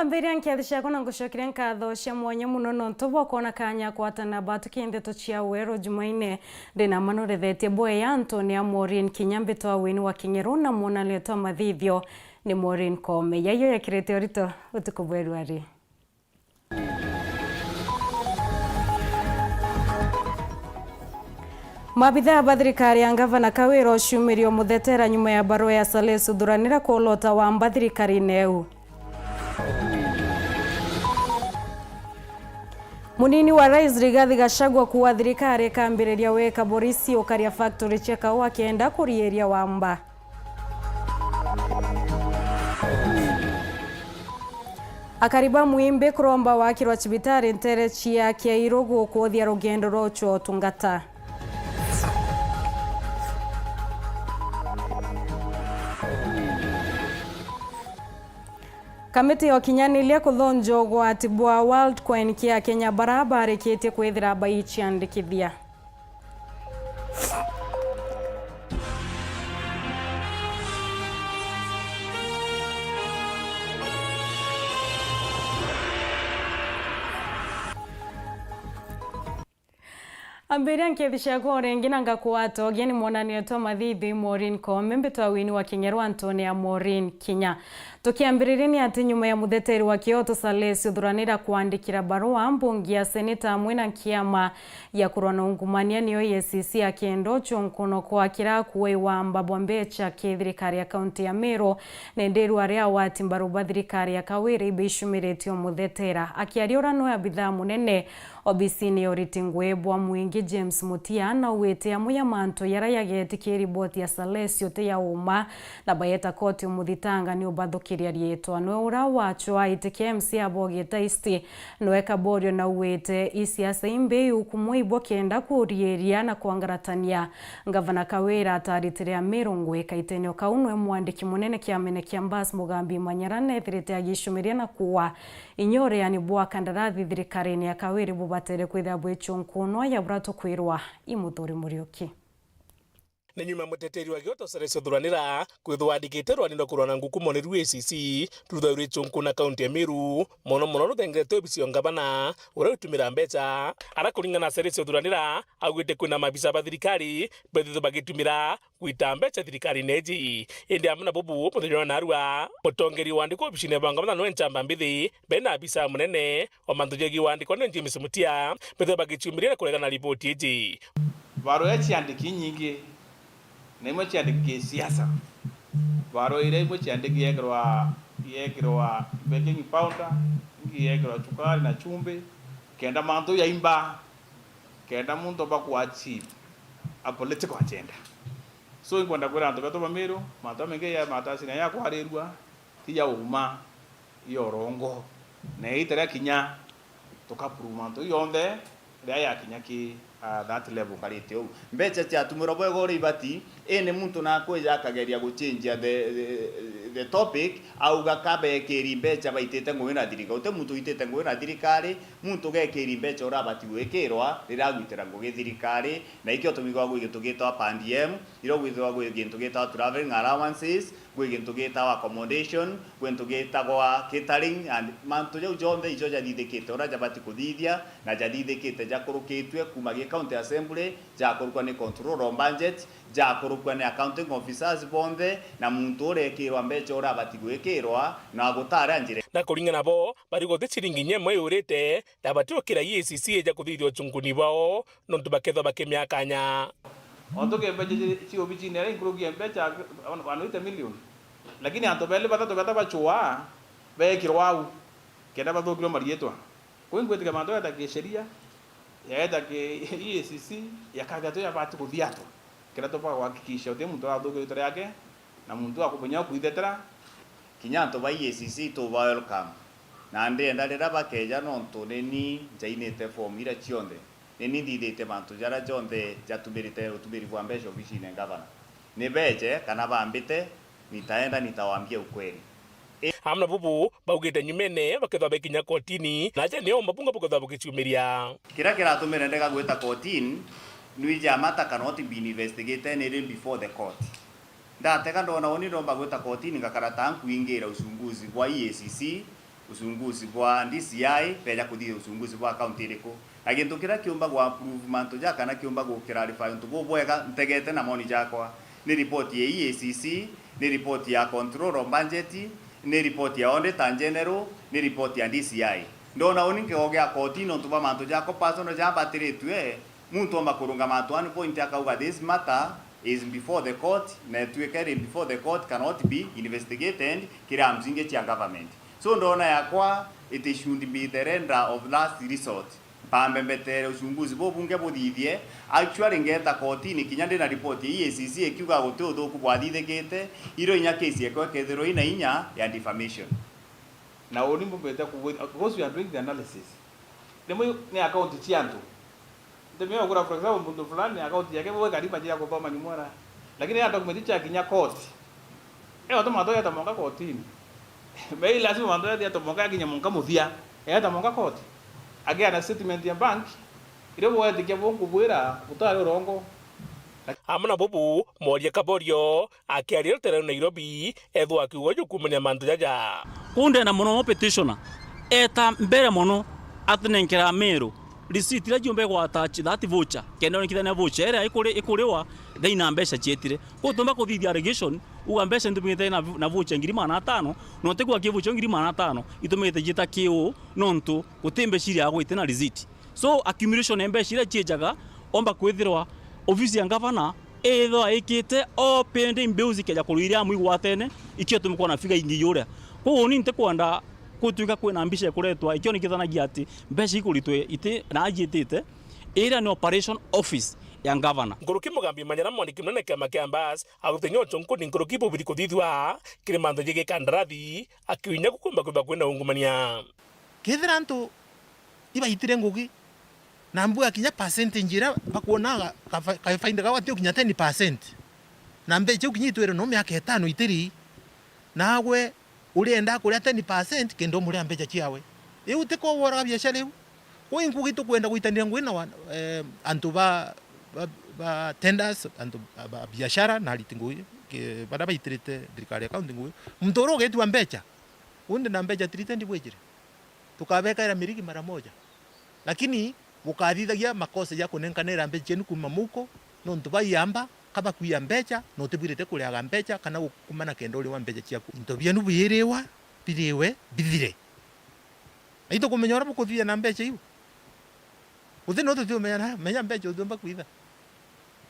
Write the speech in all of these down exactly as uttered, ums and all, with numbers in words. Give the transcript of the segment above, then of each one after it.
Ambiria nkiathi ciakwa na ngucokeria nkatho cia mwanya muno nontu bwa kwona kanya kwatana batuki ndeto cia weru Jumaine. Ndi na mma nurethetie bwea antu ni a Maureen Kinya mbitwa wini wa King'eru na mwonanio twa mathithio ni Maureen Koome. Yayo yakirite urito utuku bweru ari. Maabithaa ba thirikari ya Ngavana Kawira uciumirio muthetera nyuma ya barua ya Saleh Suthuranira kuulota wamba thirikarine eu. Munini wa Rais Rigathi Gachagua kuuga thirikari ikambiriria wika borisi ukaria factory cia kaua kenda kuriiria wamba. Akari ba Mwimbi kuromba wakirwa cibitari ntere cia Kiairu gukuthia rugendo rwa ucwa utungata. Kamiti ya ukinyaniria kuthonja ugwati bwa Worldcoin kia Kenya bara barikitie kwithira baiciandikithia. Ambiria nkethi ciakwa o ringi na ngakwata ugeni mwonanio twa mathithio i Maureen Koome mbitwa wini wa King'eru antune ya Maureen Kinya. Tukiambiriria ni ati nyuma ya mutheteri wa kioto Salesi Uthuranira kwandikira barua mbunge ya seneta amwe na kiama ya kurwa na ungumania niyo E A C C akenda ucunkuno kwa kira kuwa iwamba bwa mbecha ki thirikari ya kaunti ya Meru, nende iru aria awati mbaru ba thirikari ya Kawira ibeicumiritie umuthetera. Akiaria ura nwe abithaa munene obisini ya uriti ngui bwa mwingi James Mutia naugite amwe ya mantu yara yageti ki riboti ya Salesi uti ya uma, na bayeta koti umuthitanga ni ubathukiria riitwa. Nwe ura wacwa iti kia M C A bogita isti nwe Kaborio naugite isiasa imbi iukumwa ibwo kenda kuriiria na kwangaratania. Ngavana Kawira ataritire Amiru ngui kaitenio kau nwe mwandiki munene kiamene kia Mbas Mugambi Manyara nethirite agicumiria na kuwa inya ureani bwa kandarathi thirikarine ya Kawira bubatere kwithira bwicunkunwa ya bura tukwirwa i Muthuri Muriuki. Ni nyuma muteteri wa kioto Salesi Uthuranira kwithwa andikite rwani rwa kurwa na ngukumo ni rwa E A C C rutha rwi cunkuna kaunti ya Meru, mono mono ruthengete obisi ya ngavana uria utumira mbecha. Ara kuringana na Salesi Uthuranira augite kwina mabisa ba thirikari bethitwe bagitumira gwita mbecha thirikarine iji. Indi amwe na bubu, muthenya wa narua, mutongeri wa andikwa obisine bwa ngavana nwe nchamba mbithi, bena abisa munene wa mantu jegie wandikwa ni James Mutia, bethwe bagicumiria na kuregana na riboti iji. Barua iria ciandiki inyingi, na imwe ciandiki kisiasa. Barua iria imwe ciandiki yekirwa, yekirwa baking powder, ingi yekirwa cukari na chumbi, kenda mantu jaimba, kenda muntu omba ku achieve a political agenda. So, inkwenda kwira antu betu ba Meru, mantu jamaingi ya matasi na ya kwarirua, ti ya uma, ya urongo. Na iita ria kinya, tukaprove mantu jonthe ria yakinya ki, ah, that level. Karite uu. Mbecha ciatumirwa bwega uria ibati, indi muntu nakwija akageria guchenjia the, the, the topic, auga ka bekiri mbecha baitite ngugi na thirikari. Uti muntu uitite ngugi na thirikari, muntu gekiri mbecha uria abati gwikirwa riria agwitira ngugi thirikari, na ikio tumigwa gwi gintu gitwa per diem, irio gwithirwa gwi gintu gitagwa travelling allowances, gwi gintu gitagwa accommodation, gwi gintu gitagwa catering, and mantu jau jonthe ijo jathithikite uria jabati kuthithia, na jathithikite jakurukitue kuma gi county assembly, jakurukwa ni control of budget, jakurukwa ni accounting officers bonthe, na muntu urekirwa mbecha uria abati gwikirwa, na gutari a njira. Na kuringana nabo, bari guti ciringi inya imwe yurite, na bati gukira E A C C ija kuthithia uchunkuni bwao, nontu bakethwa bakimiakanya. Ontu kembe ci, ci, ci obicine iria inkuruki ya mbecha one hundred million. Lakini antu beli bathatu beta bachua, beekirwa au, kenda bathukirwe mariitwa. Kwi ngwitikia mantu yeta kisheria, yeta ki E A C C, yakathia tu yabati kuthiatwa. Kenda tuba kuhakikisha uti muntu athukirwa riitwa riake, na muntu akubonya kwithetera. Kinya antu ba E A C C tuba welcome. Na ndienda riria bakeja nontu ni ni njainite form iria cionthe. Ni ni nthithite mantu jaria jonthe jatumirite utumiri bwa mbeca obicine ngavana. Ni beje kana bambite, nitaenda nitawaambia ukweli. Amwe na bubu baugite nyumene bakethwa bekinya kotini, na aja nio mabunga bukethwa bugiciumiria. Kiria kiratumire ndega gwita kotini, nwiji amata kana uti been investigated even before the court. Ndatega ndona uni ndomba gwita kotini ngakara ta nkuingira uchunguzi bwa E A C C, Uchunguzi bwa D C I, beja kuthithia uchunguzi bwa county iriku? Na gintu kiria kiumba gu approve mantu ja kana kiumba gu clarify untu bubwega, ntegete na moni jakwa, ni report ya E A C C, ni report ya Control of Budget, ni report ya Auditor General, ni report ya D C I. Ndona uni nkigo gia kotini untu bwa mantu jakwa personal jambatiritue, muntu omba kurungama at one point akauga, "This matter is before the court, na ituike iri before the court cannot be investigated kiria mzingi cia government." So ndona yakwa, it should be the lender of last resort. Mpambe mbetere uchunguzi bubunge buthithie, actually ngeta kotini kinya ndina report ya E A C C ikiuga guti uthuku bwathithikite, iro inya case ekwa ikethirwa ina inya ya defamation. Na uni mbumbite kugwithia, because we are doing the analysis. Rimwe ni account cia antu. Ntumia ugura, for example, muntu fulani account yake bwe kariba jia kuthoma nyumwera. Lakini ya document cia kinya court. Eo tuma to yata monka kotini. Mei lazima mantu yata monka kinya monka muthia. Yata monka court. Agia na statement ya bank. Ire bwetikia bunkubwira utari urongo. Amwe na bubu, Mworia Kaborio, akiaria rutere rwa Nairobi, ethwa akiuga jukumania mantu jaja. Kuu ndenda mono petitioner eta mbere mono atunenkera Meru receipt iria ciumba igwa attach that voucher, kenda onikithania voucher iria ikuri-, ikuriwa, then na mbeca cietire. Kuu tumba kuthithia allegation, uga mbeca ntumite na, na voucher ngiri magana atano, na utigwa ki voucher ngiri magana atano, itumite jita kiu, nontu guti mbeca iria agwite na receipt. So, accumulation ya mbeca iria ciejaga, omba kwithirwa ofisi ya ngavana ithwa ikite all pending bills ikeja kurwa iria amwe igwatene, ikio tumikwa na figa ingi yuria. Koguo ni ntikwenda gutuika kwina mbica ikuretwa, ikio nikithanagia ati mbeca ikuritwe iti na ajiitite, iria ni operation office ya ngavana. Nkuruki Mugambi Manyara, mwandiki munene kiama kia Mbas, aruti nyocho nkuni nkuruki bubiri kuthithua kiri mantu jigi kandarathi, akiunya gukumba kwithwa kwina ungumania. Kethira antu ibaitire ngugi, na mbua kinya percentage iria bakuonaga kaba-, kabainda gao atio kinya ten percent, na mbeca iu kinya itwire no miaka itano itiri, nagwe urienda kuria ten percent kenda umuria mbeca ciawe. Iu ti koworaga biashara iu? Kwi nkugi tukwenda gwitanira ngugi na wa-, eh, antu ba, ba, ba tenders, antu ba, ba biashara na ariti ngugi, ki-, baria baitirite thirikari ya county ngugi. Muntu uria ugetua mbeca, undi na mbeca tirite ndibwijire. Tukabekaira mirigi mara moja. Lakini bukathithagia makosa ja kunenkanira mbeca cienu kuuma muko, nontu baiamba, ka bakuia mbeca, na utibwirite kuriaga mbeca kana gukumana kenda uriwa mbeca ciaku. Into bienu biiriwa, biriwe, bithire. Na itukumenya uria bukuthithia na mbeca iu. Uthi no tutiumenya na, menya mbeca utiumba kwitha.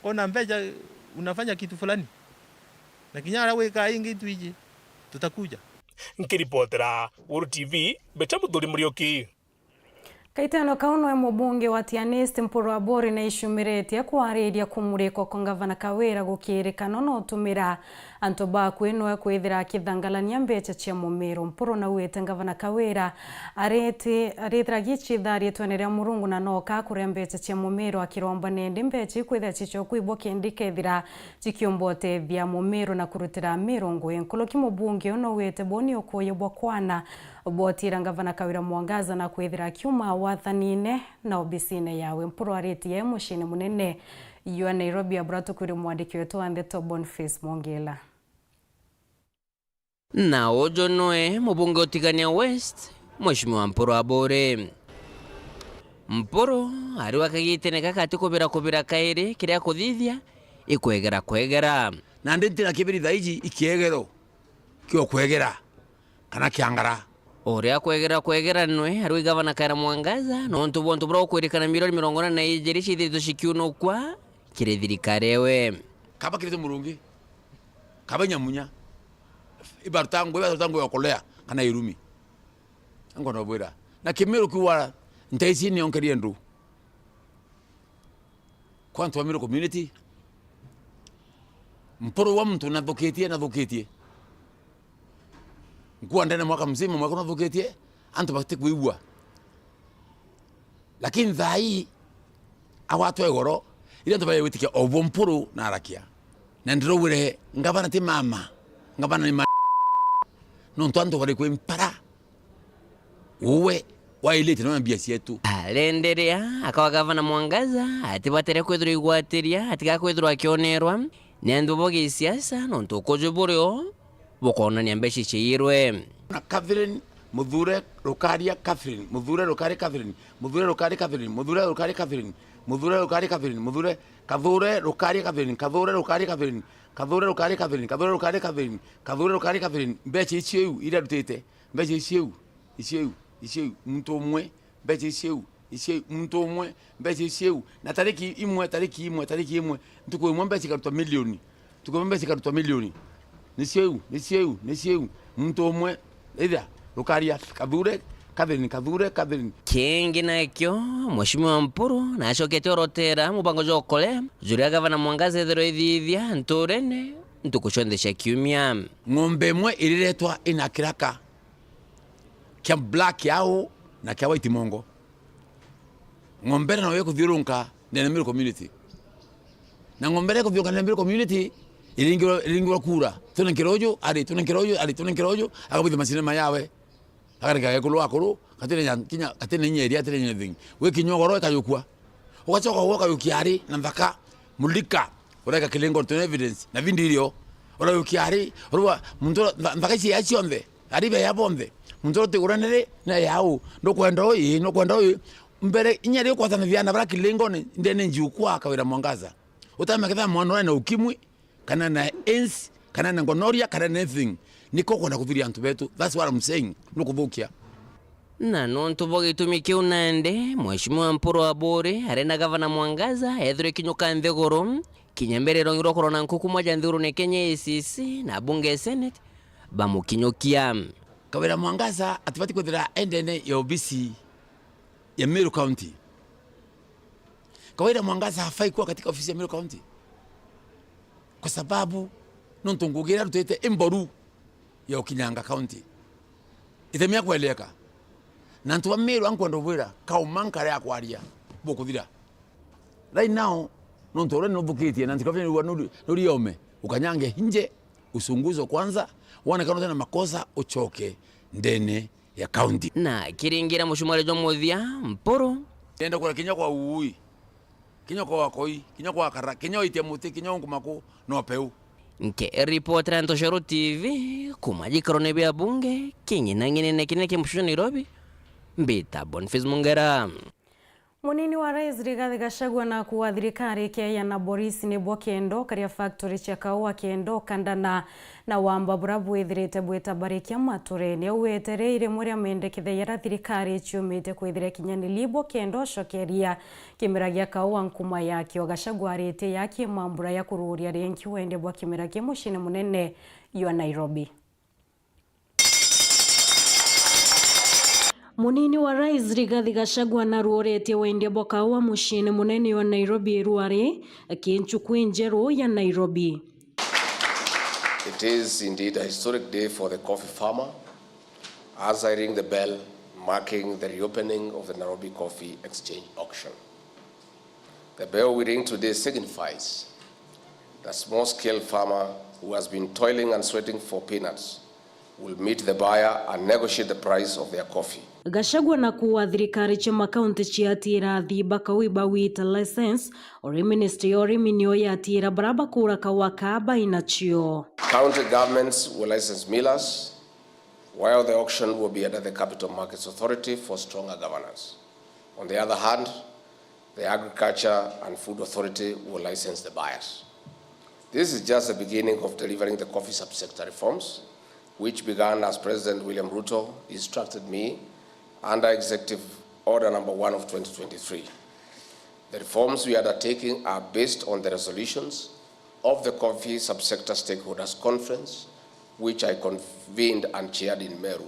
Kona mbeca unafanya kitu fulani. Na kinya aria wika ingi itwiji, tutakuja. Nkiripotera Guru T V, Mbeta Muthuri Muriuki. Kaitano kau noe mubunge wa Tigania East Mpuru Aburi naicumiritie kwariria kumurikwa kwa ngavana Kawira gukirikana no utumira antu bakui noe kwithira akithangalania mbeca cia mumiro. Mpuru nauite ngavana Kawira ariti-, arithira gicitha rietwene ria Murungu na noka kuria mbeca cia mumiro akiromba nendi mbeca ikwithira cicoku ibwa kendi kethira cikiumba utethia mumiro na kurutira miro ngui. Nkuruki mubunge uyu nauite buu ni ukuuya bwa kwana bwotira ngavana Kawira Mwangaza na kwithira akiuma wathanine na obisine yawe. Mpuru aritie muciine munene jwa Nairobi, abura tukwire mwandiki wetu wa ndeto Boniface Mwongela. Na uju noe mubunge utigania West, Mheshimiwa Mpuru Aburi. Mpuru ariwa kagitene gaka ati kubira kubira kairi kiria kuthithia ikwegera kwegera. Na ndi ntina kibiri thaiji ikiegero kio kwegera kana kiangara. Uria kwegera kwegera nwe ari gavana Kawira Mwangaza, nontu bwa untu buria ukwirikana milioni mirongo ina na ijiri ciithitwe cikiunukwa kiri thirikari ewe. Kaba kirite Murungi, kaba Nyamunya, ibaruta ngui, ibaruta ngui ya kulea kana irumi. Ngona bwira. Na Kimiru kiuga, nteisi nionkerie ndu. Kwa antu ba Miru community, Mpuru wa muntu nathukitie, nathukitie. Nkua ndene mwaka mzima, mwaka nathukitie, antu bati kwigua. Lakini thaa ii, agwatwa igoro, iria antu baria gwitikia o bo Mpuru na arakia. Na ndiraugire, ngavana ti mama, ngavana ni ma-, nontu antu bari kwi mpara. Uwe wailite na mbia cietu. Arenderea akawa gavana Mwangaza atibatere kwithirwa igwatiria, atiga kwithirwa akionerwa ni antu ba gisiasa, nontu ukuju burio bukonania mbeca ciairwe. Na Catherine Muthure Rukaria Catherine, Muthure Rukaria Catherine, Muthure Rukaria Catherine, Muthure Rukaria Catherine, Muthure Rukaria Catherine, Muthure Kathure Rukaria Catherine, Kathure Rukaria Catherine, Kathure Rukaria Catherine, Kathure Rukaria Catherine, Kathure Rukaria Catherine, mbeca icio iu iria arutite, mbeca icio iu, icio iu, icio iu, muntu umwe, mbeca icio iu, icio iu, muntu umwe, mbeca icio iu, na tariki imwe, tariki imwe, tariki imwe, ntuku imwe mbeca ikarutwa milioni, ntuku imwe mbeca ikarutwa milioni, nicio iu, nicio iu, nicio iu, muntu umwe, either Rukaria Kathure, Catherine Kathure, Catherine. Kingi nakio, Mheshimiwa Mpuru naacokete orotera mubango jwa ukorea juri a Gavana Mwangaza ethirwa ithithia nturene ntuku cionthe cia kiumia. Ng'ombe imwe iriretwa ina kiraka kia black yao na kia white mongo. Ng'ombe ira nayo ikuthiurunka ndene Meru community. Na ng'ombe ira ikuthiurunka ndene Meru community iringirwa, iringirwa kura. Tunenkere uju, ari, tunenkere uju, ari, tunenkere uju, akabwithia macinema yawe. Akareka gekulu akuru, gatina nya-, kinya, gatina inya iria, gatina inya anything. Gwi kinya ugoro ikayukua. Ugacoka ugoka yukia ari na nthaka, mulika, ureka kilingo tuna evidence, na video. Urayukia ari, urua, muntu ura-, ntha-, nthaka ici ya cionthe, ari be ya bonthe. Muntu ura utigurane ri, na yau, ndukwenda uyu, ndukwenda uyu. Mbere, inya ri ukwatanithia na bara kilingone, ndene njukua Kawira Mwangaza. Utamenya ketha mwana ura na ukimwi, kana na AIDS, kana na gonorrhea, kana na anything. Niko kwenda kuthuria antu betu. That's what I'm saying. Nukuthukia. Na nontu bwa gitumi kiu nandi, Mheshimiwa Mpuru Aburi ari na Gavana Mwangaza ethirwe kinyuka nthiguru, kinya mbere irongirwa kurona nkuku mwaja nthigurune Kenya A C C na bunge ya Senate bamukinyukia. Kawira Mwangaza atibati kwithira endene ya obisi ya Meru County. Kawira Mwangaza hafai kuwa katika ofisi ya Meru County. Kwa sababu, nontu ngugi iria arutite i mboru ya ukinyanga county. Itemia kweleka. Na antu ba Meru ankwenda ubwira, kauma nkare ya kwaria, bukuthira. Right now, nontu uria nuthukitie, na ntikabia nurua nuri, nuri yome, ukanyange nje, uchunguzwe kwanza, wone kana utina makosa, uchoke ndene ya county. Na kiringira mucumari jwa muthia, Mpuru. Nenda kura kinya kwa uui, kinya kwa wakoi, kinya kwa kara, kinya oitia muti, kinya unkumaku, no peu. Nke ripotera Ntoshero T V, kuma gikorone bia bunge, king'inang'inene kinene kia mucii jwa Nairobi, mbita Boniface Mungera. Munini wa Rais Rigathi Gachagua na akuu a thirikari ikiaia na borisi ni bo kenda ukaria factory cia kaua kenda ukandana na wamba bura bwithirite bwitabarikia maturene. Au wetereire rimwe ria mendekithia jaria thirikari iciumite kwithira ikinyanirie bo kenda ucokeria kimera gia kaua nkuma yakio. Gachagua aritie yaki mambura ya kururia ringi wende bwa kimera ki muciine munene jwa Nairobi. Munini wa Rais Rigathi Gachagua naruoretie wendia bwa kaua muciine munene wa Nairobi irwari ki nchuku injeru ya Nairobi. It is indeed a historic day for the coffee farmer as I ring the bell marking the reopening of the Nairobi Coffee Exchange auction. The bell we ring today signifies that small-scale farmer who has been toiling and sweating for peanuts will meet the buyer and negotiate the price of their coffee. Gachagua na akuu a thirikari cia makaunti ciatiira athii ba kaua ibawita license, uri ministry ya urimi niyo yatiira bara bakuura kaua kaa bainacio. County governments will license millers, while the auction will be under the Capital Markets Authority for stronger governance. On the other hand, the Agriculture and Food Authority will license the buyers. This is just the beginning of delivering the coffee subsector reforms, which began as President William Ruto instructed me under Executive Order number one of twenty twenty-three. The reforms we are undertaking are based on the resolutions of the Coffee Subsector Stakeholders Conference, which I convened and chaired in Meru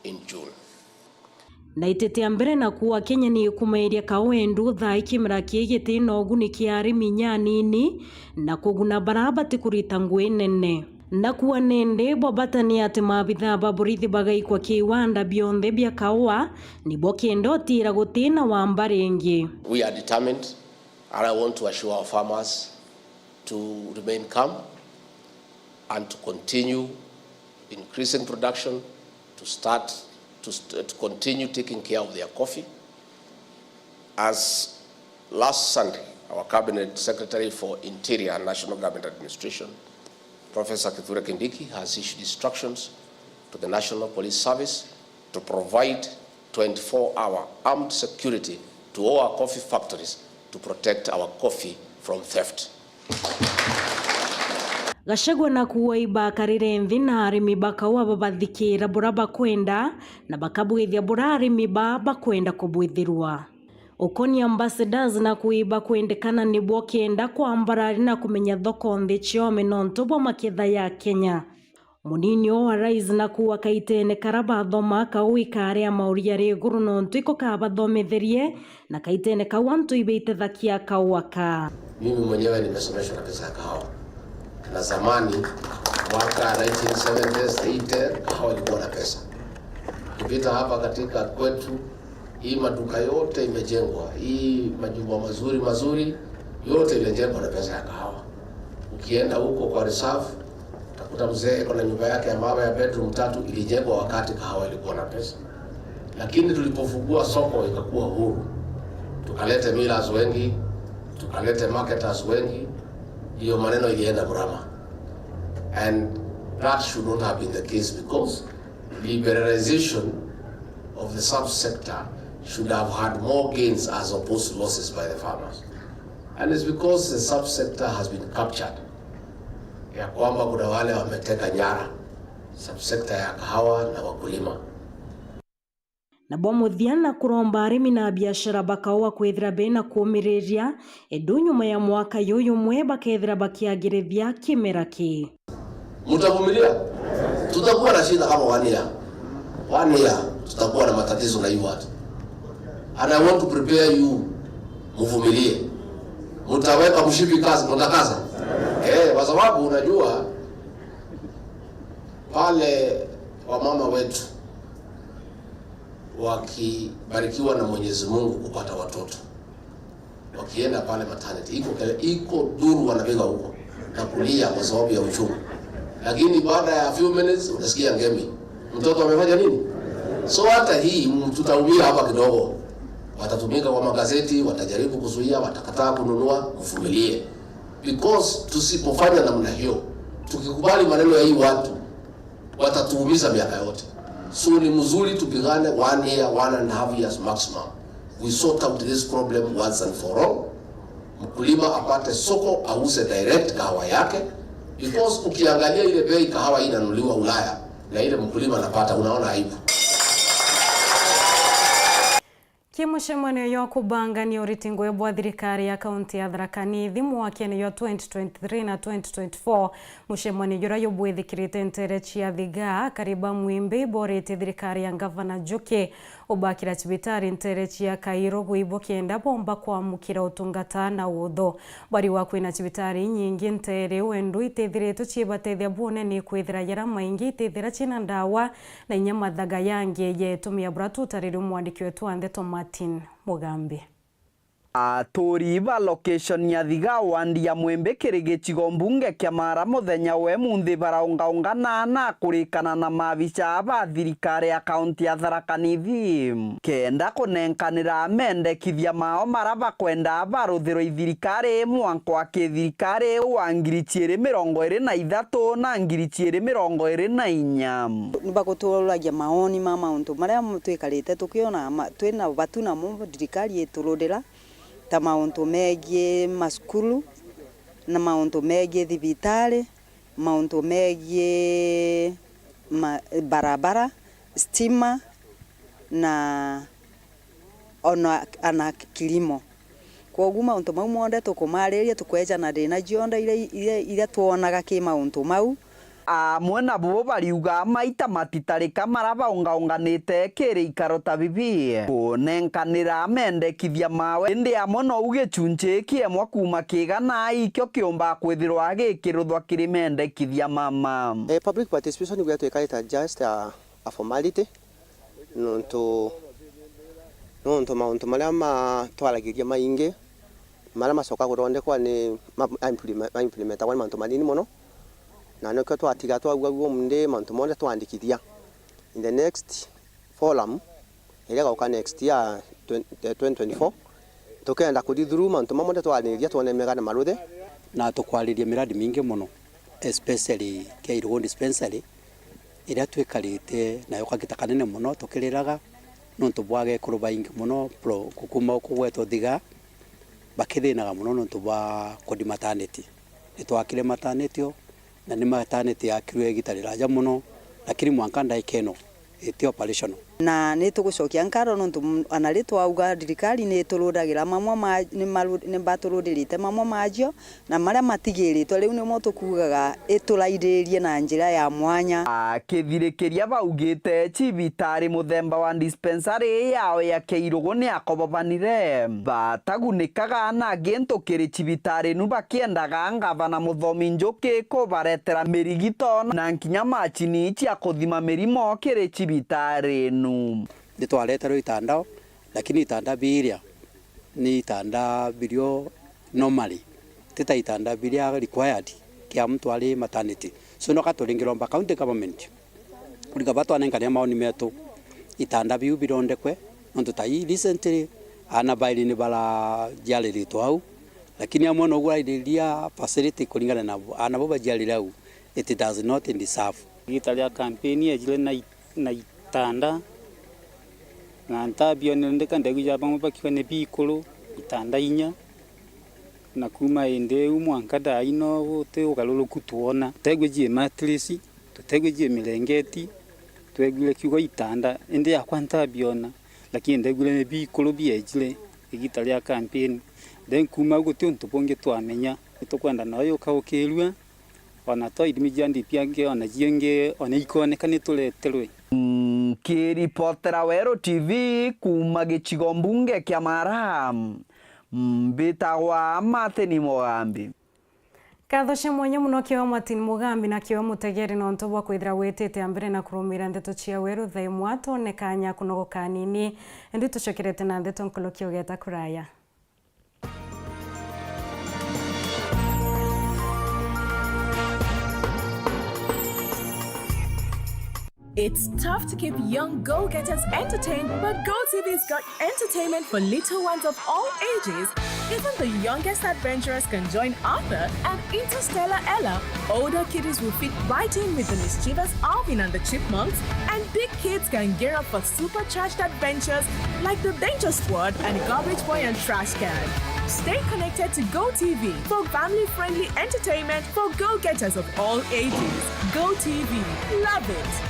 in June. Na itetea mbere na kuuga Kenya ni ikumairia kaua endu thaa ii kimera kii gitina uguni kia arimi inya anini na kuguna bara batikurita ngui nene. Na kuuga nindi bwa bata ni ati maabithaa ba borithi bagaikwa kiwanda bionthe bia kaua, nibo kenda utiira gutina wamba ringi. We are determined and I want to assure our farmers to remain calm and to continue increasing production, to start to, st- to continue taking care of their coffee. As last Sunday, our Cabinet Secretary for Interior and National Government Administration, Professor Kithure Kindiki, has issued instructions to the National Police Service to provide twenty-four hour armed security to all our coffee factories to protect our coffee from theft. Gachagua naku aiba akarire nthi na arimi ba kaua babathikira bura bakwenda na bakabwithia bura arimi ba bakwenda kubwithirwa. Ukoni ambassadors naku iba kwendekana nibo kenda kwambarari na kumenya thoko nthi ciome nontu bwa maketha ya Kenya. Munini o wa rais naku akaitene kara bathoma kau ikari a mauri ari iguru nontu iko kabathometherie na kaitene kau antu ibeite thakia kau aka. Mimi mwenyewe nimesomeshwa na pesa ya kahawa. Na zamani, mwaka nineteen seventies, eighty, kahawa ilikuwa na pesa. Ukipita hapa katika kwetu, hii maduka yote imejengwa, hii majumba mazuri mazuri, yote imejengwa na pesa ya kahawa. Ukienda huko kwa reserve, utakuta mzee iko na nyumba yake ya mawe ya bedroom tatu, ilijengwa wakati kahawa ilikuwa na pesa. Lakini tulipofungua soko ikakuwa huru, tukalete millers wengi, tukalete marketers wengi, hiyo maneno ilienda mrama. And that should not have been the case, because liberalization of the subsector should have had more gains as opposed to losses by the farmers. And it's because the subsector has been captured, ya kwamba kuna wale wameteka nyara subsector ya kahawa na wakulima. Nabo muthia na kuromba arimi na biashara ba kaua kwithira bena kuumiriria, endu nyuma ya mwaka yuyumwe bakethira bakiagirithia kimera ki. Mtavumilia? Tutakuwa na shida kama one year. One year, tutakuwa na matatizo na hii watu. And I want to prepare you, mvumilie. Mtaweka mshipi kazi, mtakaza. Eh, kwa sababu unajua pale wamama wetu wakibarikiwa na Mwenyezi Mungu kupata watoto, wakienda pale maternity, iko kele-, iko duru wanapiga huko na kulia kwa sababu ya uchungu. Lakini baada ya few minutes, unasikia ngemi. Mtoto amefanya nini? So hata hii, mm, tutaumia hapa kidogo. Watatumika kwa magazeti, watajaribu kuzuia, watakataa kununua, mvumilie. Because tusipofanya namna hiyo, tukikubali maneno ya hii watu, watatuumiza miaka yote. So ni mzuri tupigane one year, one and a half years maximum. We sort out this problem once and for all. Mkulima apate soko, auze direct kahawa yake, because ukiangalia ile bei kahawa hii inanunuliwa Ulaya na ile mkulima anapata, unaona aibu. Ki mucemanio jwa kubangania uriti ngugi bwa thirikari ya kaunti ya Tharaka Nithi mwakene jwa twenty twenty-three na twenty twenty-four, mucemanio juria jubwithikirite ntere cia Thiga, akari ba Mwimbi iboretie thirikari ya ngavana Njuki ubakira cibitari ntere cia Kairu gwibo kenda bomba kwamukira utungata na utho. Bariuga kwina cibitari inyingi ntere iu endu itithiritwe ciibatethia bunene ikwithira jaria maingi itithira ciina ndawa na inya mathaga yangi ya itumia bura tutaririe mwandiki wetu wa ndeto Martin Mugambi. Aturi ba location ya Thiga wandi ya Mwimbi kiri gicigo mbunge kia Mara muthenya wa imunthi baraungaungana na kurikana na maabicaa ba thirikari ya kaunti ya Tharaka Nithi kenda kunenkanira mendekithia mao mara bakwenda baruthirwe i thirikari mwanka wa kithirikari wa ngiri ciiri mirongo iri na ithatu na ngiri ciiri mirongo iri na inya. Nibaguturagia maoni ma mauntu maria twikarite tukiona ma-, twina batu namo thirikari itururira, ta mauntu megii masukuru, na mauntu megii thibitari, mauntu megii ma-, barabara, stima, na ona, ana kilimo. Kwogu mauntu mau monthe tukumariria, tukweja na thina cionthe iria, iria, iria twonaga ki mauntu mau. Amwe nabo bariuga maita matitarika mara baungaunganite kiri ikaro ta bibi kunenkanira mendekithia mawe, indi amwe nou gicunci kiemwe kuuma kigana ikio kiumba kwithirwa gikiruthwa kiri mendekithia mama. Eh, public participation gwetwika ita just a, a formality. Nontu, nontu mauntu maria ma-, twaragiria maingi, maria macoka kuthondekwa ni ma-, ma-, implement-, ma implementagwa ni mantu manini mono, na nikio twatiga twauga uguo mundi mantu monthe twandikithia. In the next forum, iria igauka next year, twenty, eh, twenty twenty-four, tukenda kuthi through mantu mamwe monthe twaraniria twone mega na maruthe. Na tukwariria miradi mingi mono, especially kia Irugu dispensary, iria twikarite nayo kagita kanene mono tukiriraga, nontu bwa gekuru baingi mono pro-, kukuma kugwetwa thiga, bakithinaga mono nontu bwa kundi maternity. Nitwakire maternity o, na ni maternity yakirwe igita riraja mono, lakini mwanka ndaika ino iti operational. Na ni tugucokia nkaro nontu m-, ana ri twauga thirikari ni itururagira mamwe ma, ni maru-, ni batururirite mamwe majo, na maria matigiritwe riu nimo tukugaga iturairirie na njira ya mwanya. Akithirikiria baugite cibitari muthemba wa dispensary yao ya Keirugu ni akobobanire. Batagunikaga na gintu kiri cibitari nu bakiendaga ngavana Muthomi Njuki kubaretera mirigito na nkinya macini cia kuthima mirimo kiri cibitari nu. Nitwareterwe itanda, lakini itanda biria ni itanda birio normally, ti ta itanda biria required kia muntu ari maternity. So, no ka turingiromba county government, kuringa batwanenkanira maoni metu, itanda biu birondekwe, nontu ta ii recently, aana bairi ni barajiariritwe au, lakini amwe noguo airiria facility kuringana na aana bau bajiarire au, it does not deserve. Igita ria campaign ejire na i-, na itanda, na ntabionere ndeka ndegwija bamwe bakiuga ni biikuru, itanda inya, na kuuma indi iu mwanka thaa ino guti ugaruruku twona. Tutegwijie mattress, tutegwijie mirengeti, twegwire kiugo itanda, indi yakwa ntabiona, lakini ndegwire ni biikuru biejire igita ria campaign. Then kuuma au guti untu bungi twamenya, nitukwenda nayo yukaukirua. Ona to ithimi cia D P angi, ona ciingi, ona ikoneka ni tureterwe. Nkiripotera Weru T V kuuma gicigo mbunge kia Mara, mbitagwa Martin Mugambi. Nkatho cia mwanya mono kiwe Martin Mugambi na kiwe mutegeri nontu bwa kwithira witite a mbere na kurumira ndeto cia Weru thaa imwe. Twone kanya kunogoka anini, indi tucokerete na ndeto nkuruki ugeta kuraya. It's tough to keep young go-getters entertained, but GoTV's got entertainment for little ones of all ages. Even the youngest adventurers can join Arthur and interstellar Ella. Older kiddies will fit right in with the mischievous Alvin and the Chipmunks, and big kids can gear up for supercharged adventures like the Danger Squad and Garbage Boy and Trash Can. Stay connected to GoTV for family-friendly entertainment for go-getters of all ages. GoTV. Love it!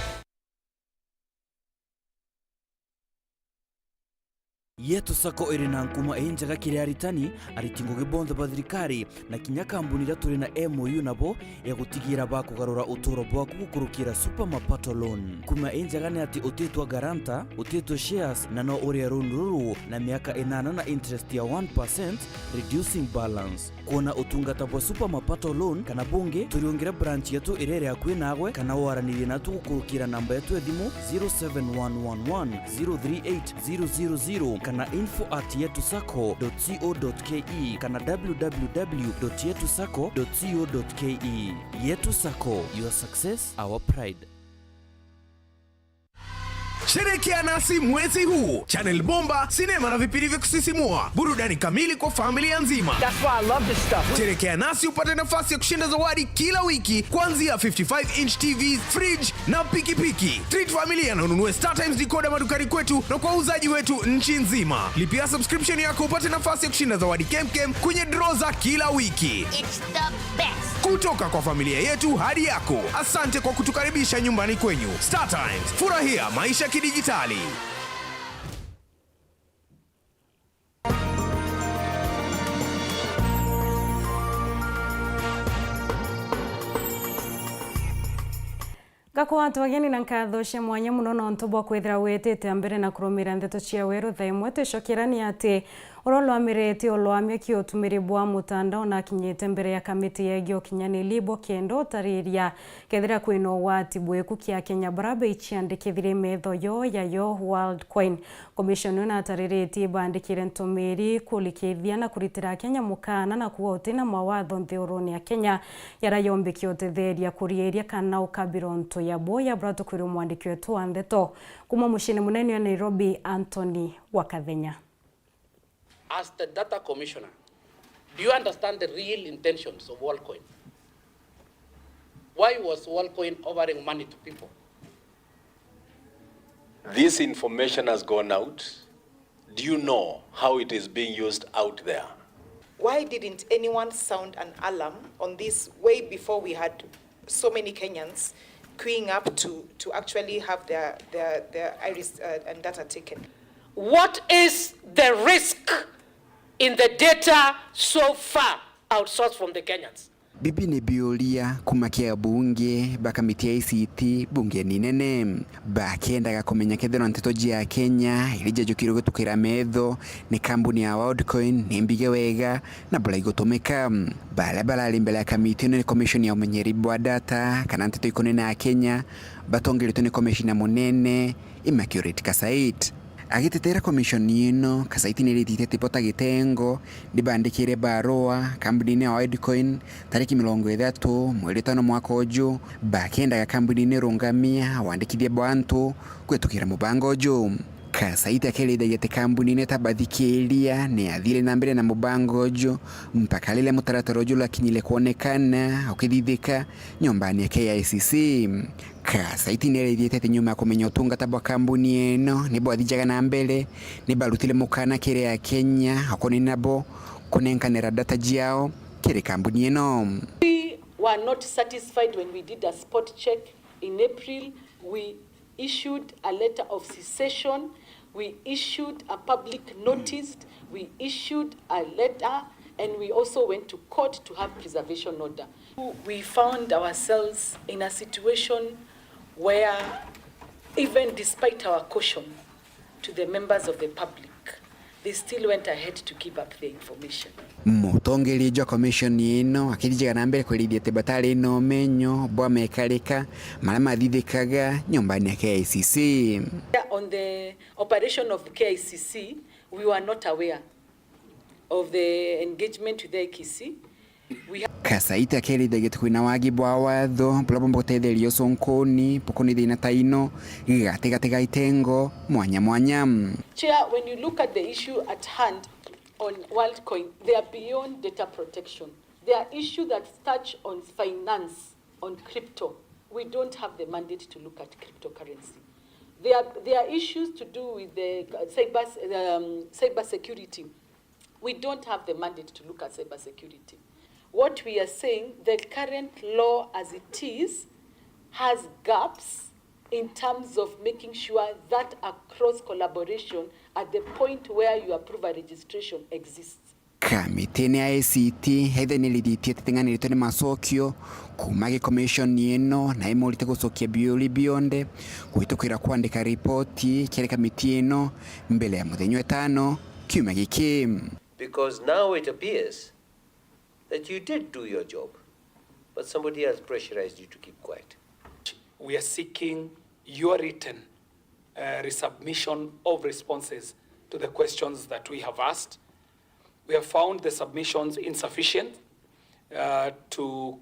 Yetu Sacco iri na nkuma injega kiri aritani, ariti ngugi bonthe ba thirikari, na kinya kambuni iria turi na M O U nabo ya gutigira bakugarura uturo bwaku gukurukira Super Mapato Loan. Nkuma injega ni ati utitwa guarantor, utitwa shares, na no urie loan ruru na miaka inana na interest ya one percent, reducing balance. Kwona utungata bwa Super Mapato Loan kana bungi, turiungire branch yetu iria iri akui nagwe, kana waranirie natu gukurukira namba yetu ya thimu zero seven one one one zero three eight zero zero zero kana info at yetu sacco dot co dot ke kana w w w dot yetu sacco dot co dot ke. Yetu Sacco, your success, our pride. Sherekea nasi mwezi huu. Channel bomba, sinema na vipindi vya kusisimua. Burudani kamili kwa familia nzima. That's why I love this stuff. Sherekea nasi upate nafasi ya kushinda zawadi kila wiki, kuanzia fifty-five inch T V, fridge na pikipiki. Treat familia na ununue StarTimes decoder madukani kwetu na kwa wauzaji wetu nchi nzima. Lipia subscription yako upate nafasi ya kushinda zawadi kemkem kwenye draw za kila wiki. It's the best. Kutoka kwa familia yetu hadi yako, asante kwa kutukaribisha nyumbani kwenyu. StarTimes, furahia maisha kidijitali. Ngakwatwa ageni na nkatho cia mwanya mono nontu bwa kwithira witite mbere na kurumira ndeto cia weru. Thaa imwe twicokera ni ati uria ulwamirite ulwamio kia utumiri bwa mutandao na akinyite mbere ya kamiti yegie ukinyaniri bukenda utariria kethira kwina ugwati bwiku kia Akenya bara beiciandikithire metho yo yayo Worldcoin. Commission ino natariritie ibandikire ntumiri kurikithia na kuritira Akenya mukana na kuuga utina mawatho nthigurune ya Kenya yara yombikia utetheria kuriiria kana ukabira untu ya boya bura tukwirwe mwandiki wetu wa ndeto kuma muciini munene wa Nairobi, Anthony Wakathenya. As the data commissioner, do you understand the real intentions of Worldcoin? Why was Worldcoin offering money to people? This information has gone out. Do you know how it is being used out there? Why didn't anyone sound an alarm on this way before we had so many Kenyans queuing up to, to actually have their, their, their iris uh, and data taken? What is the risk in the data so far outsourced from the Kenyans? Bibi ni biuria kuma kia bunge ba kamiti ya I C T bungeni nene bakiendaga kumenya kethira nteto jia Kenya iria jajukirwe gutukira metho ni kambuni ya Worldcoin ni mbige wega na bura igutumika. Baria barari mbere ya kamiti ino ni Commission ya Umenyeri bwa Data kana nteto ikonene na Kenya batongeretwe ni Commissioner munene Immaculate Kasait. Agitetera komishoni ino, Kasaiti ni aritite tibota gitengo ni bandikire barua kambunine ya Oilcoin tariki mirongo ithatu mweri tano mwaka uju, bakiendaga kambunine irungamia wandikithia bwa antu kwitukira mubango uju. Kasaiti akirithagia ati kambunine tabathikiria ni athire na mbere na mubango uju mpaka riria mutaratara uju urakinyire kwonekana ukithithika nyombani ya K I C C. Kasaiti ni arithitie ati nyuma ya kumenya utungata bwa kambuni ino ni bwathijaga na mbere, ni barutire mukana kiri Akenya akoni nabo kunenkanira data jiao kiri kambuni ino. We were not satisfied when we did a spot check in April. We issued a letter of cessation. We issued a public notice. We issued a letter and we also went to court to have preservation order. We found ourselves in a situation where, even despite our caution to the members of the public, they still went ahead to give up their information. Mutongeria jwa komishoni ino akithijaga na mbere kwerithia ati batari na umenyo bwa mekarika maria mathithikaga nyombani ya K I C C. On the operation of K I C C, we were not aware of the engagement with the I C C. Kasaiti akirithagia ati kwina wagi bwa watho buria bumba gutetheria ucunkuni bukoni thina ta ino gatigati ga itengo mwanya mwanya. Chair, when you look at the issue at hand on Worldcoin, they are beyond data protection. They are issues that touch on finance, on crypto. We don't have the mandate to look at cryptocurrency. There are, there are issues to do with the uh, cyber, um, cyber security. We don't have the mandate to look at cyber security. What we are saying, the current law as it is has gaps in terms of making sure that a cross collaboration at the point where you approve a registration exists. Kamitine ya A C T, ethenirithitie ati ting'aniritwe ni macokio kuma gikomishoni ino na imurite gucokia biuri bionde kwitukira kwandika ripoti kiri kamiti ino mbere ya muthenya wa itano kiumia giki. Because now it appears that you did do your job, but somebody has pressurized you to keep quiet. We are seeking your written uh, resubmission of responses to the questions that we have asked. We have found the submissions insufficient uh, to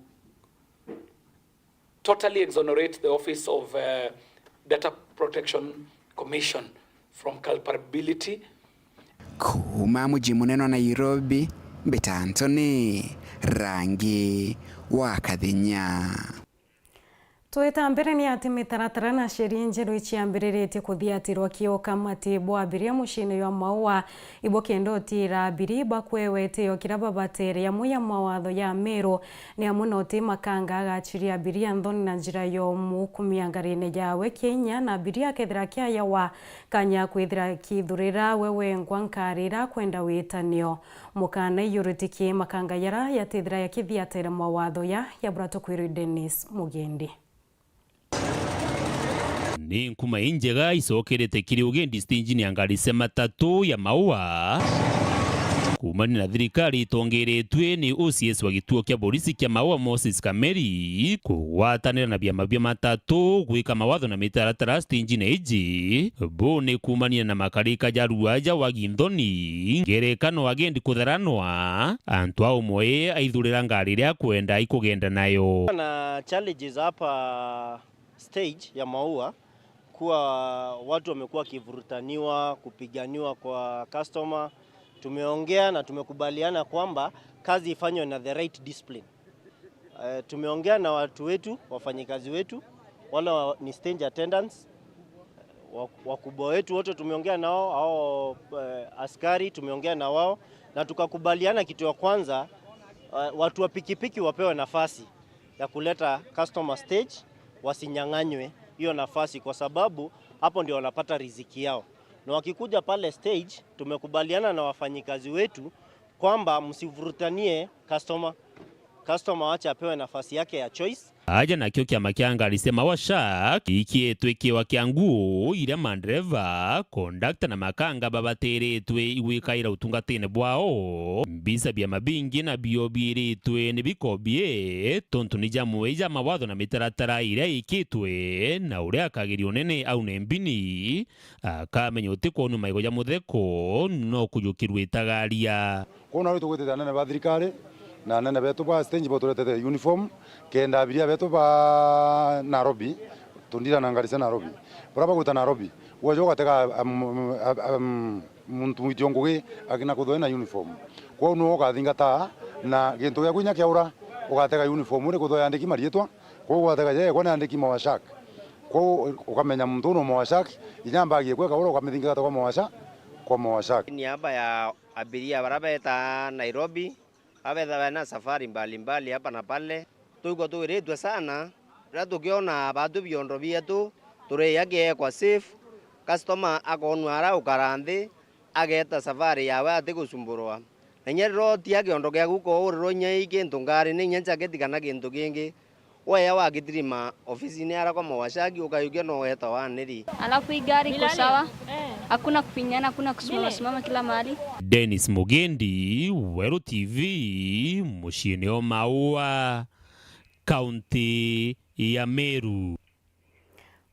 totally exonerate the Office of uh, Data Protection Commission from culpability. Kuma muji munene wa Nairobi, mbita Anthony Rangi wa Kathinya. Twita mbere ni ati mitaratara na sheria njeru iciambiriritie kuthiatirwa kio kamati bwa abiria muciini jwa Maua ibukenda utiira abiria ibakwewa itio kiria babatere. Amwe ya mawatho ya Meru ni amwe na uti makanga agachiria abiria nthoni na njira yomu kumia ngarine yawe kinya na abiria akethira akiayawa kanya kwithira akithurira we wengwa nkari iria akwenda witanio. Mukana iyurutiki makanga yara yatithira yakithiatera mawatho ya yabura tukwirwe Dennis Mugendi. Ni nkuma injega icokerete kiri ugendi stinjini ya ngari cia matatu ya Maua. Kumania na thirikari itongeretue ni O C S wa gituo kia borisi kia Maua Moses Kameri kugwatanira na biama bia matatu gwika mawatho na mitaratara stinjini iji, bo ni kumania na makarika ja rua ja wagi nthoni, ngerekano agendi kutharanwa, antu a umwe aithurira ngari iria akwenda ikugenda nayo. Na challenges hapa stage ya Maua kuwa watu wamekuwa wakivurutaniwa, kupiganiwa kwa customer. Tumeongea na tumekubaliana kwamba kazi ifanywe na the right discipline. Eh, tumeongea na watu wetu, wafanyikazi wetu, wale wa, ni stage attendants. Wa-, wakubwa wetu wote tumeongea nao, hao, eh, askari tumeongea na wao, na tukakubaliana kitu ya kwanza, eh, watu wa pikipiki wapewe nafasi ya kuleta customer stage, wasinyang'anywe hiyo nafasi, kwa sababu hapo ndio wanapata riziki yao. Na wakikuja pale stage, tumekubaliana na wafanyikazi wetu kwamba msivurutanie customer. Customer wache apewe nafasi yake ya choice. Aja nakio kiama kia ngari cia Mawa Shark ikietwe kiwa kia nguo iria mandereva, kondakta na makanga babatiritwe igwikaira utungatine bwao. Mbisa biama bingi nabio biiritwe ni bikobi, tontu ni jamwe ja mawatho na mitaratara iria ikitwe, na uria akagiria unene aune mbini akamenya uti kwonua maigo ja mutheko no kujukirua itagaria. Kwou nario tugwitite anene ba thirikari na anene betu ba stage bo turetete uniform, kenda abiria betu ba Nairobi, tundira na ngari cia Nairobi. Baria bagwita Nairobi, gweja ugatega, um, um, um, muntu mwitio ngugi akina kuthwa ena uniform. Kwou niwe ukathingata na gintu giaku inya kiaura, ugatega uniform uri kuthwa yandiki mariitwa, kwou ugatega je, kwa ni yandiki Mawa Shark. Kwou ukamenya muntu uu ni Mawa Shark, inya mbagi eku ikaura ukamithingata kwa Mawa Shark, kwa Mawa Shark. Niaba ya abiria baria betaa Nairobi, baria bethaa bena safari mbalimbali hapa na pale, twigua twiritue sana riria tukiona batu biondo bietu turia kieekwa safe, customer akoonua ara ukara nthi, ageeta safari yawe atigucumburwa. Na inya riria utia kiondo giaku kourirwa inya i kintu ngari, ni inya jaketi kana kintu kingi, weya wagitirima ofisine ara kwa Mawa Shark, ukayukia no weeta waniri. Alafu hii gari iko sawa. Hakuna kufinyana, hakuna kusimama simama kila mahali. Dennis Mugendi, Weru T V, muciine o Maua, kaunti ya Meru.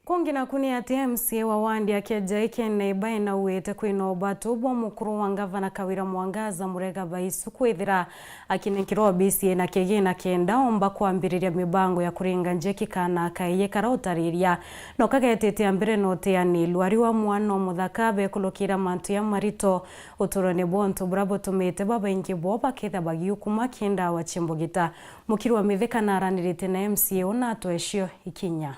Kungi naku ni ati M C A wa wandi ya Kienjai Ken Naibai nauite kwina ubatu bwa mukuru wa ngavana Kawira Mwangaza Murega Baisu kwithira akinenkerwa obisi ina kigina kenda omba kwambiriria mibango ya kuringa njeki kana kaiye kara utariria no kagetite mbere na uteanirua. Ari wa mwana o muthaka bekulukira mantu ya marito uturone bwa untu bura butumite babaingi bo baketha bagiukuma ki ndawa cia mbugita. Mukiri wa Mithika naranirite na M C A una atwecio ikinya.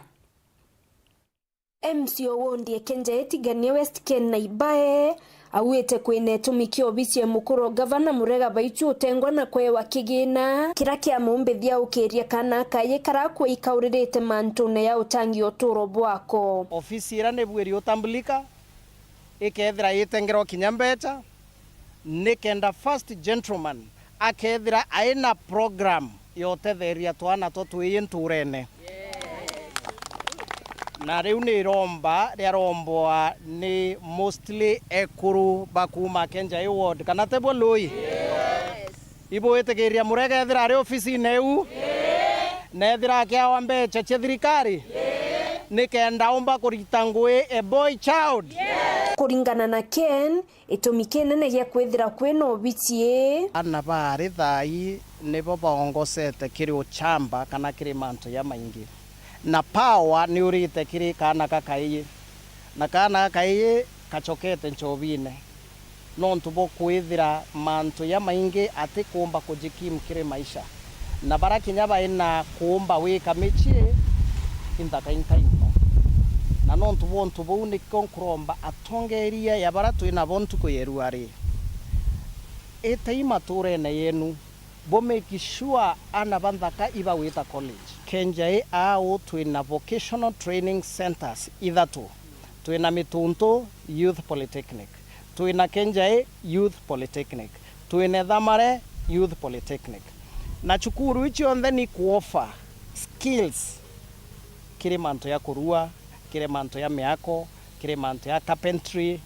M C A wa wondi ya Kienjai Tigania West Ken Naibai auite kwina itumi kia obisi ya mukuru wa gavana Murega Baisu utengwa na kwewa kigina kira kiamumbithia ukiria kana kaiye kara kwika uririte mantune ya utangi uturo bwako. Ofisi ira ni bwiri utambulika, ikethira itengerwa kinya mbecha, nikenda first gentleman akethira aina program ya utetheria twana twa twiyi nturene. Na riu ni iromba riarombwa ni mostly ekuru ba kuma Kienjai ward, kana tebo Lui? Ibwitikiria Murega ethira ari ofisine iu? Na ethira akiawa mbecha cia thirikari? Nikenda umba kurita ngui a boy child? Kuringana na Ken, itumi kinene gia kwithira kwina obisi ii. Ana baari thaai nibo baongocete kiri uchamba kana kiri mantu jamaingi, na power ni urite kiri kaana ga kaiyi, na kaana ga kaiyi kachokete nchobine. Nontu bwa kwithira mantu jamaingi atikuumba kujikimu kiri maisha, na bara kinya baina kuumba wika micii inthaka inkai mono. Na nontu bwa untu buu nikio nkuromba atongeria ya bara twinabo ntuku ya irua ri, itai maturene yenu, bu make sure ana ba nthaka ibagwita college. Kienjai aa uu twina vocational training centers ithatu. Twina Mituntu Youth Polytechnic, twina Kienjai Youth Polytechnic, twina Ithamare Youth Polytechnic. Na cukuru ii cionthe ni kuoffer skills kiri mantu ya kurua, kiri mantu ya miako, kiri mantu ya carpentry,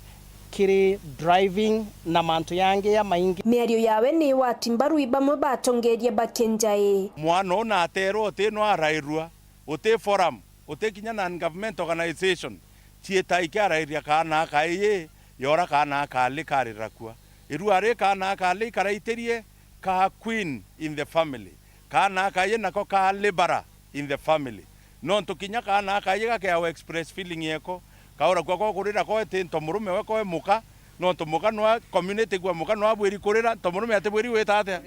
kiri driving na mantu yangi ya maingi. Miario yawe ni wati mbaru i bamwe batongeria ba Kienjai. Mwana uu naterwa uti no arairua, uti forum, uti kinya non-government organization, ciita ikiarairia kaana aka ii, yora kaana aka ali karira kua. Irua ri kaana aka ali ikaraitirie ka queen in the family. Kaana aka ii nako ka liberal in the family. Nontu kinya kaana aka ii gakeawa express feeling yeko, kaura kua ko kurira ko iti nto murume we ko e muka, nontu muka nwa community kwa muka nwa bwiri kurira, nto murume ati bwiri gwita atia?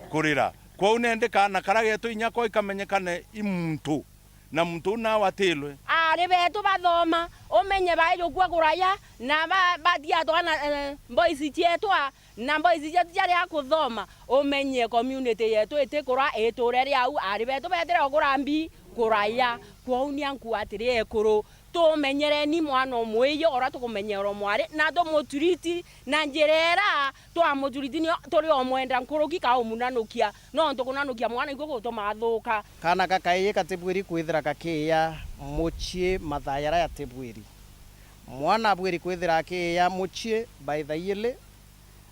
Kurira. Kwou nendi kaana kara getu inya ko ikamenyekane i muntu. Na muntu uu nawe atilwe. Ari betu bathoma, umenye baijukua kuraya, na ba-, batia twana, eh, boys cietwa, na boys cietu ciaria kuthoma, umenye community yetu itikura, iture ri au, ari betu betire okura mbi kuraya. Kwou ni anku atiri ekuru, tumenyereni mwana umwe iyo uria tukumenyera umwari, na tumutreat na njira ira twamutreat nio turi omwenda nkuruki ka umunanukia, nontu kunanukia mwana ikuo gutuma athuka. Kaana gakaiji gatibwiri kwithira gakiiya mucii mathaa jaria jatibwiri. Mwana abwiri kwithira akiiya mucii by thaa ijiri,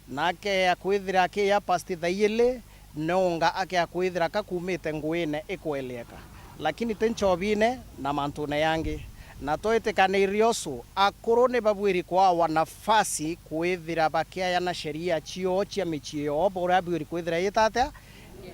na akeeja kwithira akiiya past thaa ijiri, nonga akea kwithira kakumite nguine ikwelieka, lakini ti nchobine na mantune yangi. Na twitikanire usu, akuru ni babwiri kwawa nafasi kwithira bakiayana sheria cioo cia micii yoo, buria bwiri kwithira itatia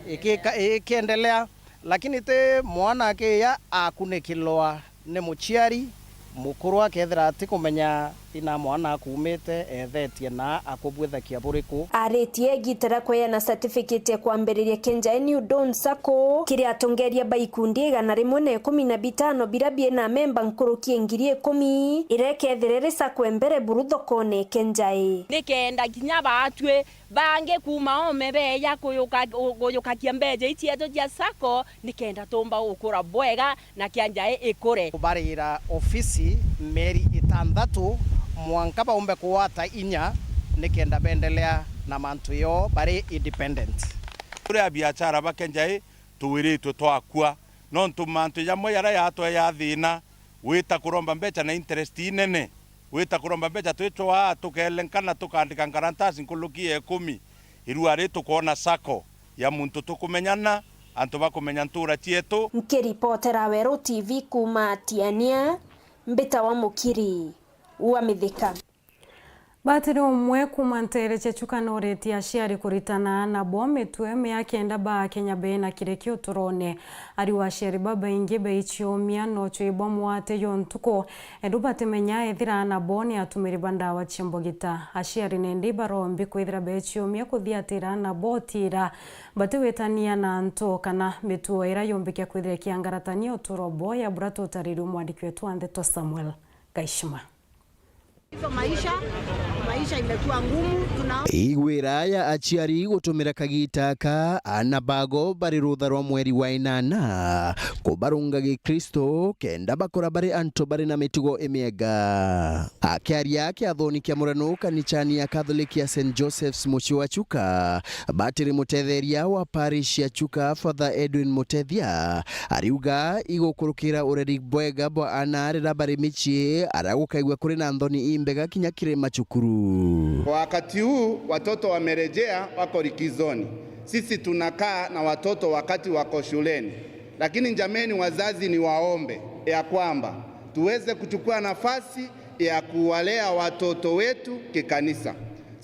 ikika-, ikiendelea, lakini ti mwana akiiya akunikilwa ni muciari mukuru akethira atikumenya ina mwana akumite ethetie na akubwithakia buriku. Aritie igita ria kweana certificate ya kwambiriria Kenjai New Dawn Sacco kiri atongeria ba ikundi igana rimwe na ikumi na bitano biria biina memba nkuruki ya ngiri ikumi, iria ikethire ri sacco e mbere buru thokone Kenjai. Nikenda kinya baatwi bangi kuuma ome beeja kuyuka-, kuyukakia mbeeja icietu cia sacco, nikenda tumba gukura bwega na Kianjai ikure. Kubarira ofisi mieri itanthatu mwanka baumbe kugwata inya, nikenda beendelea na mantu yoo bari independent. Turi abiachara ba Kianjai, tuwiritwe twakua, nontu mantu jamwe jaria jatwea thina, wita kuromba mbecha na interest inene. Wita kuromba mbecha twicwaa, tukelenkana, tukaandika nkarantasi nkuruki ya ikumi. Irua ri tukoona sacco ya muntu tukumenyana, antu bakumenya ntuura cietu. Nkiripotera Weru T V kuuma Tiania, mbitawa Mukiri wa Mithika. Batiri umwe kuuma nteere cia Chuka nooretie aciari kuritana aana bo mitwe mia kenda baakenya beena kireki uturoone. Ari wa aciari babaingi baichiumia nochwi bwa mwate yo ntuku, endu batimenya ethira aana bo ni atumiri ba ndawa cia mbugita. Aciari nandi ibarombi kwithira bechiumia kuthiatira aana bo utiira batiwitania na antu kana mituo ira yumbikia kwithira ikiangaratania uturo bo, ya bura tutarirue mwandiki wetu wa ndeto Samuel Gaishima. Hizo maisha, maisha imekuwa ngumu, tuna- Igwira ya aciari gutumira kagiita aka, aana bago bari rutha rwa mweri wa inana, kubarunga Gikristo, kenda bakura bari antu bari na mitugo imiega. Akiaria kiathoni kia murano kanichani ya Catholic ya Saint Joseph's mucii wa Chuka, batiri mutetheria wa parish ya Chuka, Father Edwin Mutethia, ariuga igukurukira ureri bwega bwa aana riria bari micii, aria gukaigua kuri na nthoni imbega kinya kiri macukuru. Kwa wakati huu, watoto wamerejea, wako likizoni. Sisi tunakaa na watoto wakati wako shuleni. Lakini jameni, wazazi, niwaombe ya kwamba tuweze kuchukua nafasi ya kuwalea watoto wetu kikanisa.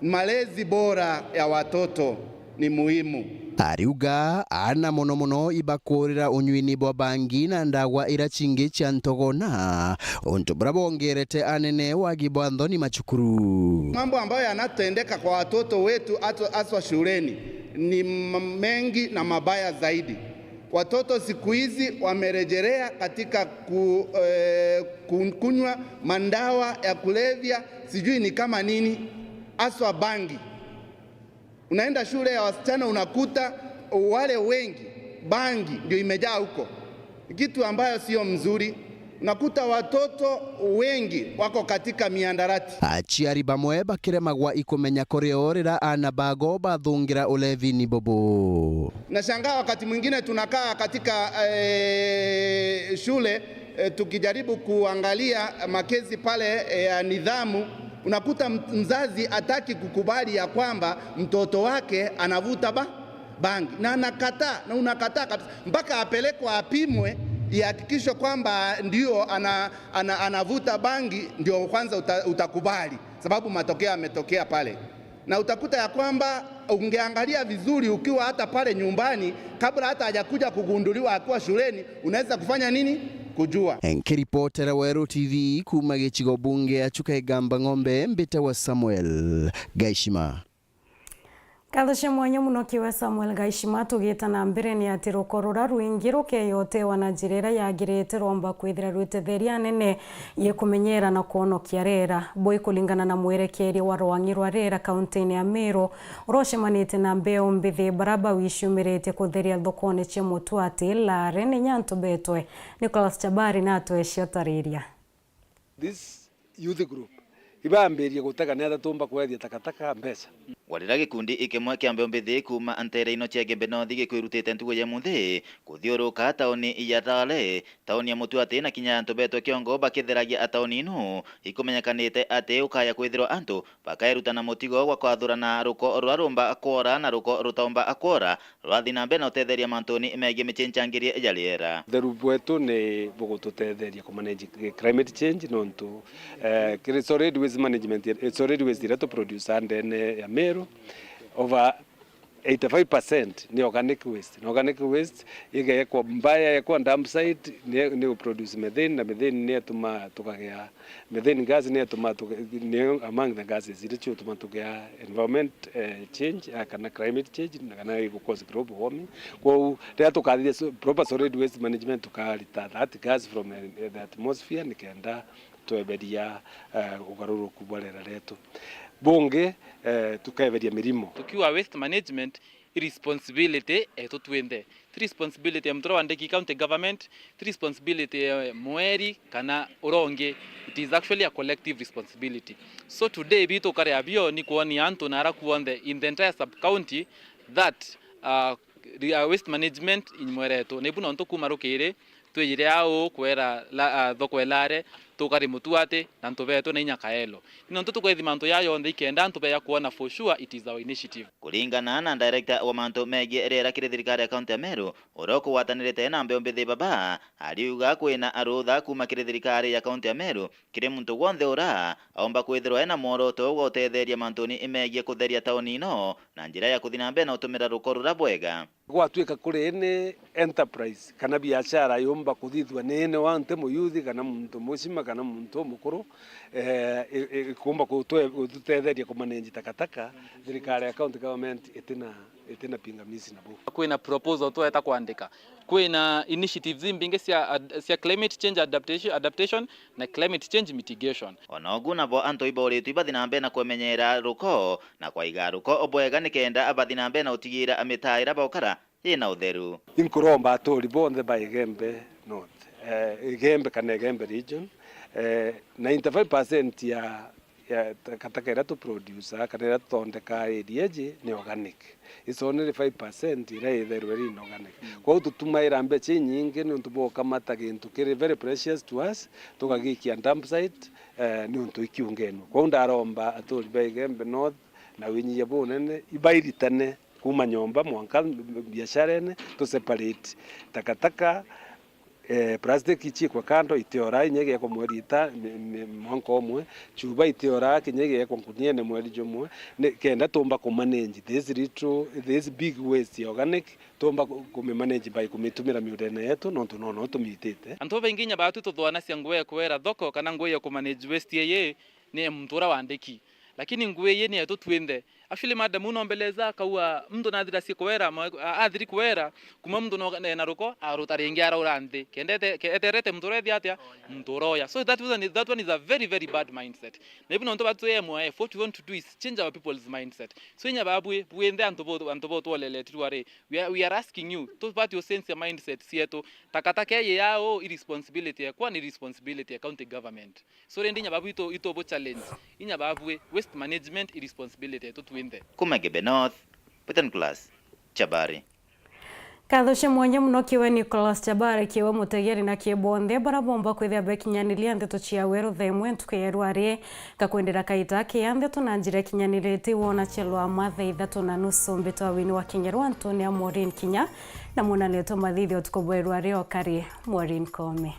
Malezi bora ya watoto ni muhimu. Ariuga aana mono mono ibakurira unyuini bwa bangi na ndagwa ira cingi cia ntogona, untu buria bwongerete anene wagi bwa nthoni macukuru. Mambo ambayo yanatendeka kwa watoto wetu, haswa, haswa shuleni, ni m-, mengi na mabaya zaidi. Watoto siku hizi wamerejelea katika ku-, eh, kun-, kunywa mandawa ya kulevya, sijui ni kama nini, haswa bangi. Unaenda shule ya wasichana, unakuta wale wengi, bangi ndio imejaa huko, kitu ambayo sio mzuri. Unakuta watoto wengi wako katika miandarati. Aciari bamwe bakiremagwa ikumenya kuri o riria aana bago bathungira ulevini bubu. Nashangaa wakati mwingine tunakaa katika, eh, shule, eh, tukijaribu kuangalia makesi pale, eh, ya nidhamu, unakuta m-, mzazi hataki kukubali ya kwamba mtoto wake anavuta ba-, bangi, na anakataa, na unakataa kabisa, mpaka apelekwe apimwe, ihakikishwe kwamba ndio ana-, ana-, anavuta bangi, ndio kwanza uta-, utakubali, sababu matokeo yametokea pale. Na utakuta ya kwamba ungeangalia vizuri ukiwa hata pale nyumbani, kabla hata hajakuja kugunduliwa akiwa shuleni, unaweza kufanya nini? Kujua. Nkiripotera Weru T V kuuma gicigo bunge ya Chuka Igamba Ng'ombe, mbitawa Samuel Gaishima. Nkatho cia mwanya muno kiwe Samuel Gaishima. Tugita na mbere, ni ati ruko rura rwingi rukeyotewa na njira iria yagirite rwomba kwithira rwitetheria anene ye kumenyera na kwonokia rera. Bui kuringana na mwerekeria wa rwangi rwa rera kaunti-ini ya Meru, uria ucemanitie na mbeu mbithi bara bawiciumiritie kutheria thokone cia Mutuati, Lare, ni Nyantu Betwe. Nicholas Chabari natweci utariria. This youth group ibambirie gutega ni atia tumba kwethia takataka mbeca. Gwarira gikundi ikimwe kia mbeu mbithi kuuma nteere ino cia Igembe North gikwirutite ntugu ya munthi kuthiuruka tauni ya Lare, tauni ya Mutuati na kinya antu betwe kiongo bakitheragia tauni ino, ikumenyekanite ati ukaya kwithirwa antu bakaeruta na mutigo gwa kwathurana ruko rura rumba kwora na ruko rutaumba kwora, rurathi na mbere na utetheria mantuni megie micincangirie ya riera. Utheru bwetu ni bugututetheria kumanage climate change, nontu, eh, kiri solid waste management, eh, solid waste iria tuproduce ndene ya Meru, over eighty-five percent ni organic waste. Na organic waste igekwa mbaya, yekwa dump site, ni, ni produce methane, na methane ni etuma tukagea Methane gas ni etuma tuge-, ni among the gases iria ciutuma tugea environment, eh, change, ah, kana climate change, na kana igu cause global warming. Kwou, riria tukathithia so-, proper solid waste management, tukarita that gas from, eh, the atmosphere, nikenda tweberia, eh, ugaruruku bwa riera rietu. Bungi, eh, tukeberia mirimo. Tukiuga waste management, i responsibility yetu twinthe. Ti responsibility ya muntu uria wandiki county government, ti responsibility ya mweri kana uria ungi. It is actually a collective responsibility. So today, bitu kari abio ni kwonia antu na ara kuonthe in the entire sub county that, uh, re-, uh, waste management in mweretu. Na ibu nontu kuma rukiri, twijire au kwera la, ah, thoko e Lare, tukari Mutuati, na antu betu na inya Kaelo. Ni nontu tukwethima antu ya yonthe ikenda antu beya kwona for sure it is our initiative. Kuringana na director wa mantu megie riera kiri thirikari ya kaunti ya Meru, uria ukugwatanirite na mbeu mbithi baba, ariuga kwina arutha kuma kiri thirikari ya kaunti ya Meru, kiri muntu wonthe ura aumba kwithirwa ena mworoto gwa utetheria mantuni megie kutheria tauni ino na njira ya kuthi na mbere na utumira ruko rura bwega. Gwatuika kuri ni enterprise kana biashara yumba kuthithua ni ene wa nte muyuthi kana muntu mucima kana muntu umukuru, eh, i-, i-, ikumba gutwe-, gututetheria kumanage takataka, thirikari ya county government itina, itina pingamizi na bau. Kwina proposal tweta kwandika. Kwina initiatives imbingi cia ad-, cia climate change adaptation, adaptation na climate change mitigation. Ona ugu nabo antu iboritwe ibathi na mbere na kwemenyera ruko na kwaiga ruko bwega nikenda bathi na mbere na utigira mitaa iria baukara ina utheru. Inkuromba aturi bonthe ba Igembe North, eh, Igembe kana Igembe region, eh, ninety-five percent ya, ya takataka iria tuproducer kana iria tuthondeka area iji ni organic. It's only five percent iria itherwe iri inorganic. Mm. Kwou tutumaira mbeca inyingi niuntu bwa gukamata gintu kiri very precious to us, tukagikia dump site, eh, niuntu ikiungenua. Kwou ndaromba aturi ba Igembe North na winyia bunene ibairitane kuma nyomba mwanka biasharene, tu separate takataka, eh, plastic iciikwe kando, itiora inya igeekwa mweri ita, mi-, mi-, mwanka umwe, chuba itiora kinya igeekwa nkuniene mweri jumwe, ni kenda tumba kumanage this little, this big waste ya organic, tumba ku-, kumimanage by kumitumira miundene yetu, nontu nono tumitite. Antu babaingi inya baatu tuthwanacia ngugi ya kwera thoko kana ngugi ya kumanage waste ii ni muntu uria wandiki. Lakini ngugi ii ni yetu twinthe. Actually, madam, unombeleza akauga muntu nathira si kwera, mwa-, a-, athiri kwera, kuma muntu no, ne-, na ruko, aruta ringi araura nthi. Kenda ete-, ke-, eterete muntu uria ethi atia? Muntu uroya. So that one is, that one is a very, very bad mindset. Na ibu nontu batu M Y F, what we want to do is change our people's mindset. So inya babwi, bwinthe antu bo, antu bo twoleletirwa ri, we are, we are asking you, tubati ucenjia mindset cietu. Takataka ii yao, i responsibility yakwa, ni responsibility ya county government. So rindi inya babu itu, itu bu challenge. Inya babue waste management i responsibility yetu twinthe. Kuma Igembe North, Peter Nicholas Chabari. Nkatho cia mwanya muno kiwe Nicholas Chabari, kiwe mutegeri na ki bonthe bara bomba kwithia bekinyaniria ndeto ciawe ruthemwe ntuku ya rwari. Ngakwendera kaita kia ndeto na njira ikinyanirite wona chelwa mathaa ithatu na nusu, mbitwa wini wa Kingerwa Antonia Maureen Kinya, na munanetwa mathithi utuku bwa rwari okari Maureen Kome.